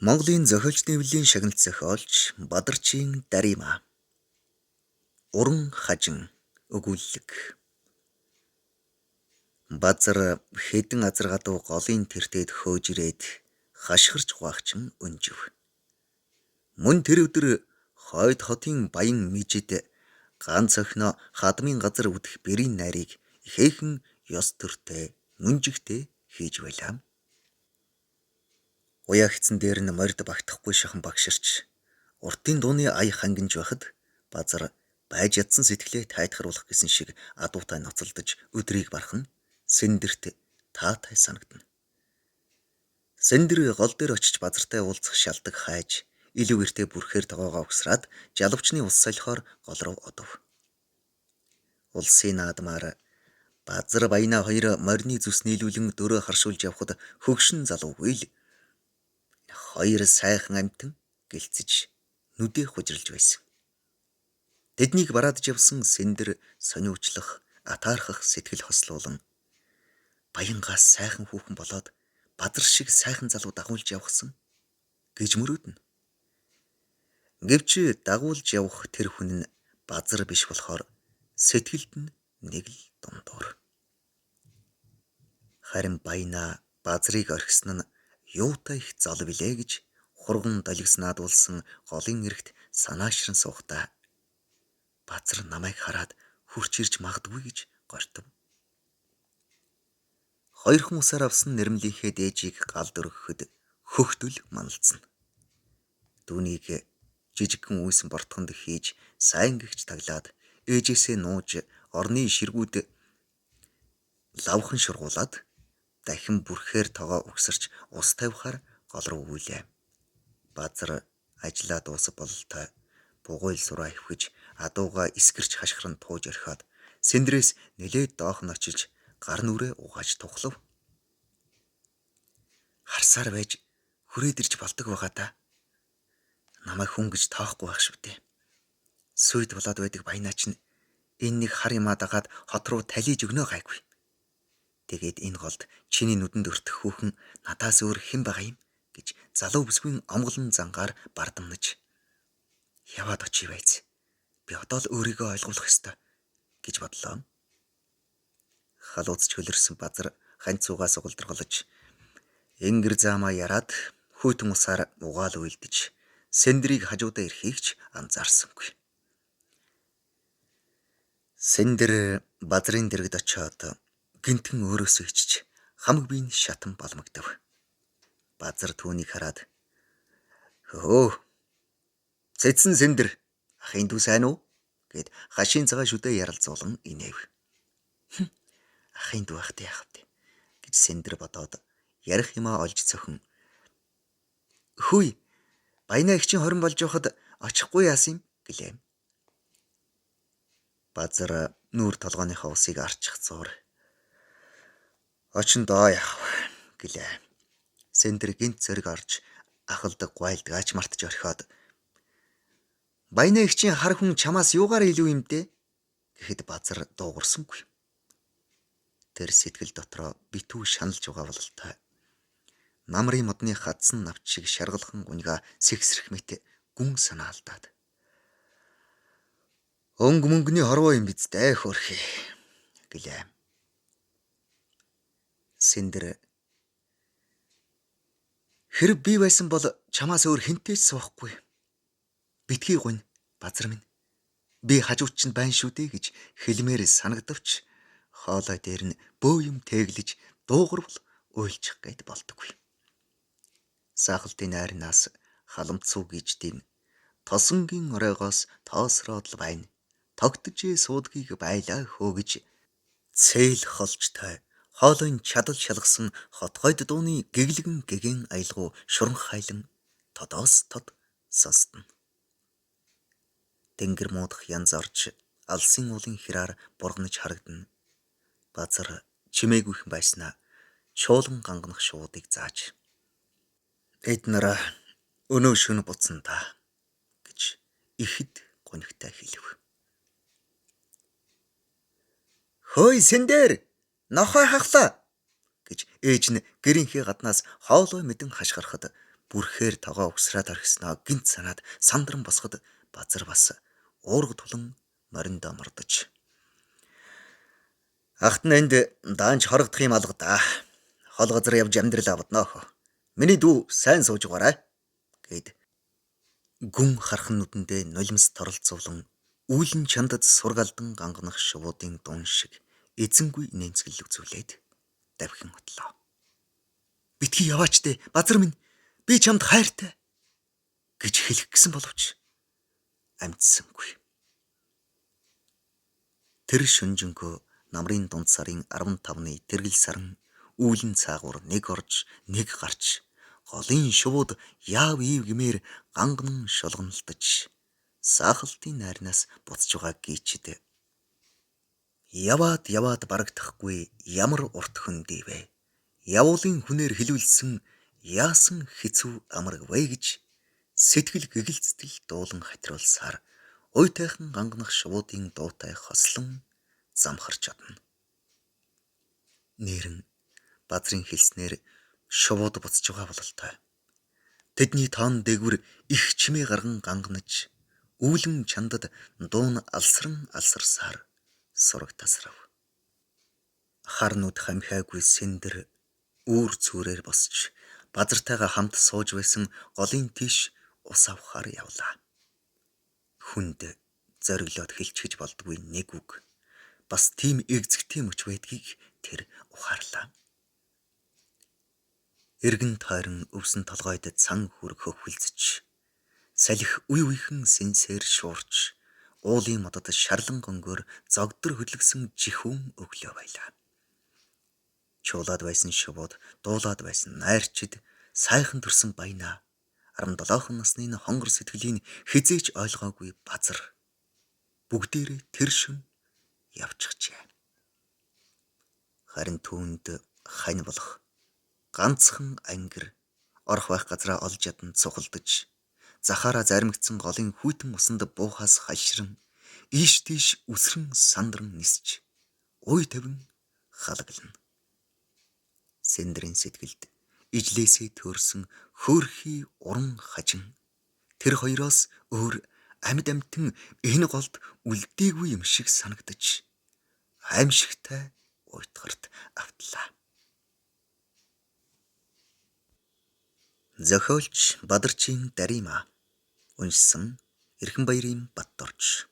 Монголын зохиолч нийвлийн шагналт зохиолч Бадарчийн Дарима. Уран хажин өгүүллэг. Базар хэдэн азар гадуу голын тэртээд хөөж ирээд хашгирч гуайхчин өнжив. Мөн тэр өдөр хойд хотын баян мижид ганц охиноо хадмын газар үдэх бэрийн найрыг ихээхэн ёс төртэй мөнжигтэй хийж байлаа. Уяа хэцэн дээр нь морьд багтахгүй шахан багширч уртын дууны ая хангинж байхад Базар байж ядсан сэтгэлээ тайтгаруулах гэсэн шиг адуутай ноцолдож өдрийг барах нь Сэндэрт таатай санагдана. Сэндэр гол дээр очиж Базартай уулзах шалдаг хайж илүү гэртээ бүрхээр тогоогоо угсраад жалавчны ус солихоор гол руу одов. Улсын наадмаар Базар баяна хоёр морины зүс нийлүүлэн дөрөө харшуулж явхад хөгшин залуугүй л хоёр сайхан амьтан гэлцэж нүдээ хужирлж байсан. Тэднийг бараадж явсан Сэндэр сониучлах, атаархах сэтгэл хослуулан баянгаас сайхан хүүхэн болоод Базар шиг сайхан залуу дагуулж явахсан гэж мөрөөднө. Гэвч дагуулж явах тэр хүн нь Базар биш болохоор сэтгэлд нь нэг л дундуур. Харин баяна Базрыг орхисон нь юутай их зол билээ гэж хурган долгиснаад уулсан голын эрэгт санаашран суухдаа Базар намайг хараад хурч ирж магадгүй гэж гортов. Хоёрхан усаар авсан нэрмлийнхээ дээжийг галд өргөхөд хөхтөл маналцсан. Түүнийг жижигхэн үйсэн бортгонд хийж сайн гихч таглаад ээжээсээ нууж орны ширгүүд лавхан шургуулад дахин бүрхээр тогоо угсарч ус тавихаар гол руу гүйлээ. Базар ажлаа дуусах бололтой бугуйл сураа хөвгөж адууга эскэрч хашгиран тууж орхиод Сэндрээс нилээд доохон очиж гар нүрээ угааж тухлав. Харсаар байж хүрээд ирж болдог байгаа та. Намайг хүн гэж тоохгүй байх шүү дээ. Сүйд болоод байдаг баянаа чинь энэ нэг хар юмаа дагаад хот руу талиж өгнө гайгүй. Тэгээд энэ голд чиний нүдэнд өртөх хүүхэн надаас өөр хэн байгаа юм гэж залуу бүсгүйн омголон зангаар бардамнаж яваад очие байц. Би одоо л өөрийгөө ойлгуулах ёстой гэж бодлоо. Халууц чөлөрсөн Базар ханьцуугаас угалдргалж энгэр заамаа яраад хүйтэн усаар угаал уйлдэж Сэндрийг хажуудаа ирэхийг ч анзаарсангүй. Сэндэр Базрын дэргэд очиод гинтэн өөрөөсөө ичж хамаг бие нь шатан балмагдав. Базар түүнийг хараад "Хөө цэцэн Сэндэр ахын дүү сайн уу?" гэд хашийн цагаан шүдэ яралзуулан инээв. Ахын дүү ахтай яах вэ гэж Сэндэр бодоод ярих юмаа олж цохин "Хүй баяна их чинь хорин болж явахад очихгүй яасан юм" гэлээ. Базар нүүр толгойнхоо усыг арчих зуур "Очин доо яах вэ" гэлээ. Сэндэр гинт зэрэг орж ахалдаг гуайлдгаач мартаж орхиод "Баяна их чинь хар хүн чамаас юугаар илүү юм дээ?" гэхэд Базар дуугарсангүй. Тэр сэтгэл дотроо битүү шаналж байгаа бололтой. Намрын модны хадсан навч шиг шаргалхан гуньга сэгсрэх мэт гүн санаа алдаад. "Өнгө мөнгөний хорвоо юм биз дээ хөөрхий" гэлээ. Сэндэр "Хэрв би байсан бол чамаас өөр хэнтэй ч суухгүй. Битгий гунь Базар минь. Би хажууд чинь байна шүү дээ" гэж хэлмээр санагдавч хоолой дээр нь бөө юм тэглэж дуугарвал уйлчих гээд болдоггүй. Саахалтын найрнаас халамцуу гиждийн тосонгийн оройгоос тоосроод л байна. Тогтож суудгийг байлаа хөө гэж цээл холжтой хоолойн чадал шалгасан хотгойд дууны гэглэгэн гэгэн аялгау шуранх хайлан тодоос тод сонстно. Тэнгэр муудах янз орж алсын уулын хираар бурганаж харагдана. Базар чимээгүйхэн байснаа чуулган ганганах шуудыг зааж "Эд нар өнөө шөнө буцсан та" гэж ихэд гонигтай хэлв. "Хөөй Сэндэр нохой хахлаа" гэж ээж нь гэрийнхээ гаднаас хоолой мэдэн хашгирахад Бүрхээр тогоо угсраад орхисноо гинт санаад сандран босоход Базар бас уурга тулан мориндоо мордож. Ахт нь энд даанч хорогдох юм алга да. Хол газар явж амьдрал авднаа. Миний дүү сайн сууж байгаарай гэд гүн хархан нүдэндээ нулимс торолцуулан үүлэн чандад сургалдан ганганах шувуудын дун шиг эзэнгүй нэмсгэл үзүүлээд давхин отлоо. Битгий яваач дээ, Базар минь, би чамд хайртай гэж хэлэх гэсэн боловч амжсангүй. Тэр шүнжэнгөө намрын дунд сарын 15-ны тэргэл саран үүлэн цаагуур нэг орж нэг гарч голын шувууд яав ив гэмээр ганганан шулганалтаж саахалтын найрнаас буцаж байгаа гийчэд яваад яваад барагдахгүй ямар урт хөндий вэ? Явуулын хүнээр хилүүлсэн яасан хэцүү амраг вэ гэж сэтгэл гэгэлцтэл дуулан хатируулсаар уйтайхан ганганах шувуудын дуутай хослон замхарч одно. Нэрэн Базрын хэлснээр шувууд буцаж байгаа бололтой. Тэдний тоон дээгүр их чимээ гарган ганганаж үүлэн чандад дуун алсран алсарсаар сураг тасрав. Хар нүд хамхиагүй Сэндэр үүр цүүрээр босч Базартайгаа хамт сууж байсан голын тийш ус авахар явлаа. Хүнд зориглоод хэлчихэж болдгүй нэг үг бас тийм эгзэгтэй мөч байдгийг тэр ухаарлаа. Эргэн тойрон өвсөн толгойд цан хүрг хөхвөлзөж салхи үе үехэн сэнсээр шуурч уулын модод шарлан гөнгөөр зогдор хөдлөсөн жихүүн өглөө байлаа. Чуулаад байсан шувууд, дуулаад байсан найрчид, сайхан төрсөн баянаа 17 насны хонгор сэтгэлийн хизээч ойлгоогүй Базар бүгдээрээ тэр шөн явчихжээ. Харин түүнд хань болох ганцхан ангир орох байх газраа олж ядан цухалдаж захаараа заримгдсан голын хүйтэн усанд буухаас хальшран ийш тийш үсрэн сандран нисч уй тавин халаглана. Сэндрийн сэтгэлд ижлээсээ төөрсөн хөөрхий уран хажин тэр хоёроос өөр амьд амьтан энэ голд үлдээгүй юм шиг санагдаж аимшигтай уйтгарт автлаа. Зохиолч Бадарчин Дарима уншсан Эрхэн баярын Батдорж.